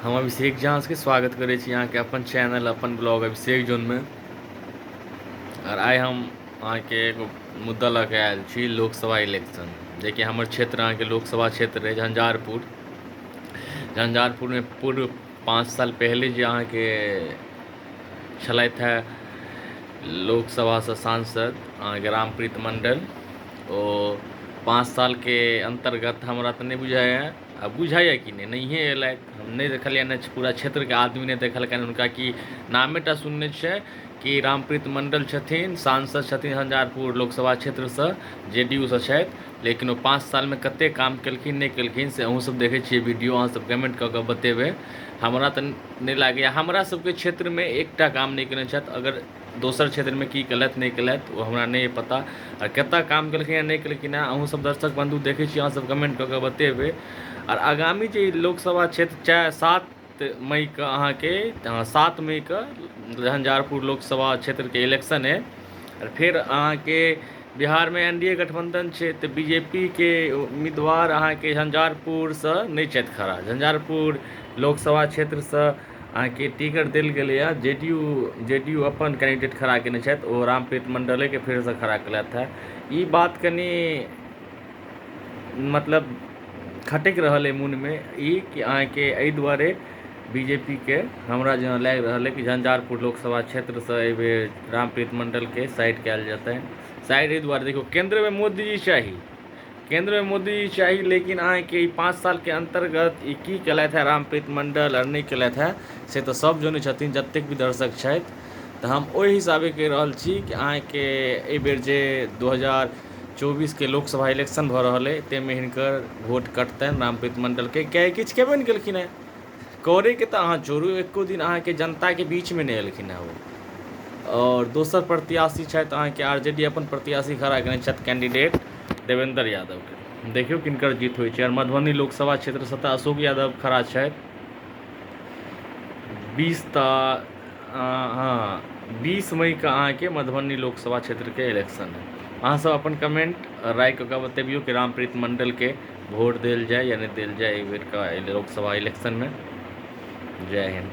हम अभिषेक झा अहाँसभके स्वागत करै छी अहाँके अपन चैनल अपन ब्लॉग अभिषेक जोनमे। आओर आइ हम अहाँके एगो मुद्दा लऽ कऽ आयल छी, लोकसभा इलेक्शन, जेकि हमर क्षेत्र अहाँके लोकसभा क्षेत्र अछि झंझारपुर। झंझारपुरमे पूर्व 5 साल पहिले जे अहाँके छलथि हे लोकसभासँ सांसद अहाँके रामप्रीत मण्डल, ओ 5 सालके अन्तर्गत हमरा तऽ नहि बुझाइए आ बुझाइए कि नहि, नहिए अयलथि। हम नहि देखलियनि नहि पूरा क्षेत्रके आदमी नहि देखलकनि हुनका, कि नामेटा सुनने छियै कि रामप्रीत मण्डल छथिन, सांसद छथिन, झंझारपुर लोकसभा क्षेत्रसँ जे डी यू सँ छथि। लेकिन ओ 5 सालमे कतेक काम केलखिन, नहि केलखिन, से अहूँसभ देखै छियै वीडियो, अहाँसभ कमेंट कऽ कऽ बतेबै। हमरा तऽ नहि लागैए, हमरा सभके क्षेत्रमे एकटा काम नहि केने छथि। अगर दोसर क्षेत्रमे की केलथि, नहि केलथि, ओ हमरा नहि पता। आ कतय काम केलखिन हँ, नहि केलखिन हँ, अहूँसभ दर्शक बन्धु देखै छी, अहाँसभ कमेंट कऽ कऽ बतेबै। आओर आगामी जे लोकसभा क्षेत्र 4, 7 मईके अहाँके, 7 मईके झंझारपुर लोकसभा क्षेत्रके इलेक्शन अइ। आओर फेर अहाँके बिहारमे एन डी ए गठबन्धन छै, तऽ बी जे पी के उम्मीदवार अहाँके झंझारपुरसँ नहि छथि खड़ा। झंझारपुर लोकसभा क्षेत्रसँ अहाँके टिकट देल गेलैए जे D U. जे डी यू अपन कैंडिडेट खड़ा कयने छथि, ओ रामप्रीत मण्डलेके फेरसँ खड़ा केलथि हेँ। ई बात कनि मतलब खटकि रहल अइ मोनमे ई कि अहाँके एहि दुआरे बी जे पी के हमरा जेना लागि रहल अइ कि झंझारपुर लोकसभा क्षेत्रसँ एहिबेर रामप्रीत मण्डलके साइड कयल जेतनि। साइड एहि दुआरे, देखियौ, केन्द्रमे मोदीजी चाही, केन्द्रमे मोदीजी चाही, लेकिन अहाँके ई 5 सालके अन्तर्गत ई की केलथि हेँ रामप्रीत मण्डल आओर नहि केलथि हेँ, से तऽ सभ जनै छथिन, जतेक भी दर्शक छथि। तऽ हम ओहि हिसाबे कहि रहल छी कि अहाँके एहिबेर जे 2024के लोकसभा इलेक्शन भऽ रहल अइ, ताहिमे हिनकर वोट कटतनि रामप्रीत मण्डलके, किएकि किछु केबे नहि केलखिन हेँ। करैके तऽ अहाँ छोड़ू, एको दिन अहाँके जनताके बीचमे नहि एलखिन हेँ ओ। आओर दोसर प्रत्याशी छथि अहाँके आर जे डी अपन प्रत्याशी खड़ा कयने छथि कैंडिडेट देवेन्द्र यादवके। देखियौ किनकर जीत होइ छै। आओर मधुबनी लोकसभा क्षेत्रसँ तऽ अशोक यादव खड़ा छथि। 20 तऽ हँ, 20 मईके अहाँके मधुबनी लोकसभा क्षेत्रके इलेक्शन है। अहाँसभ अपन कमेंट राय कऽ कऽ बतबियौ कि रामप्रीत मण्डलके वोट देल जाय या नहि देल जाय एहि बेरके लोकसभा इलेक्शनमे। जय हिन्द।